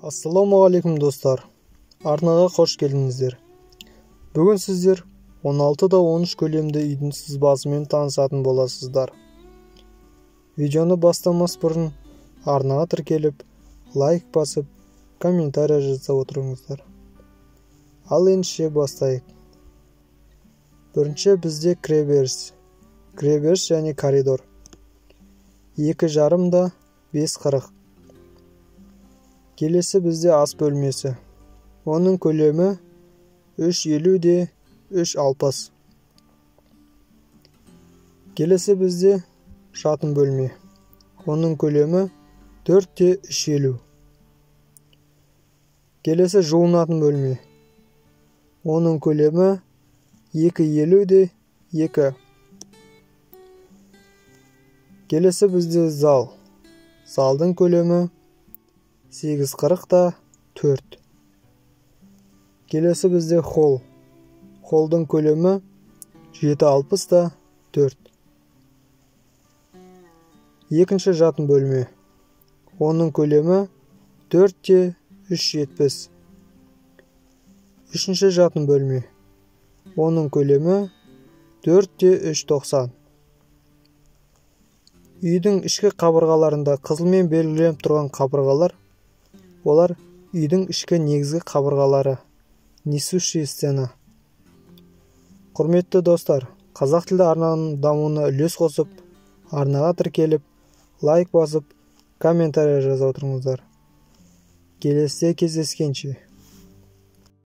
Ассалаумағалейкум, достар! Арнаға қош келдіңіздер. Бүгін сіздер 16 да 13 көлемді үйдің сызбасымен танысатын боласыздар. Видеоны бастамас бұрын арнаға тіркеліп, лайк басып, комментарий жаза отырыңыздар. Ал ендеше бастайық. Бірінші бізде кіреберіс. Кіреберіс және коридор. 2,5 да 5,40. Келесі бізде ас бөлмесі. Оның көлемі 3,50 де 3,60. Келесі бізде жатын бөлме. Оның көлемі 4 те 3,50. Келесі жуынатын бөлме. Оның көлемі 2,50 де 2. Келесі бізде зал. Залдың көлемі 8,40 та 4. Келесі бізде холл. Холдың көлемі 7,60 та 4. Екінші жатын бөлме. Оның көлемі 4 те 3,70. Үшінші жатын бөлме. Оның көлемі 4 те 3,90. Үйдің ішкі қабырғаларында қызылмен белгіленіп тұрған қабырғалар, олар үйдің ішкі негізгі қабырғалары, несущая стена. Құрметті достар, қазақ тілді арнаның дамуына үлес қосып, арнаға тіркеліп, лайк басып, комментарий жаза отырыңыздар. Келесіде кездескенше.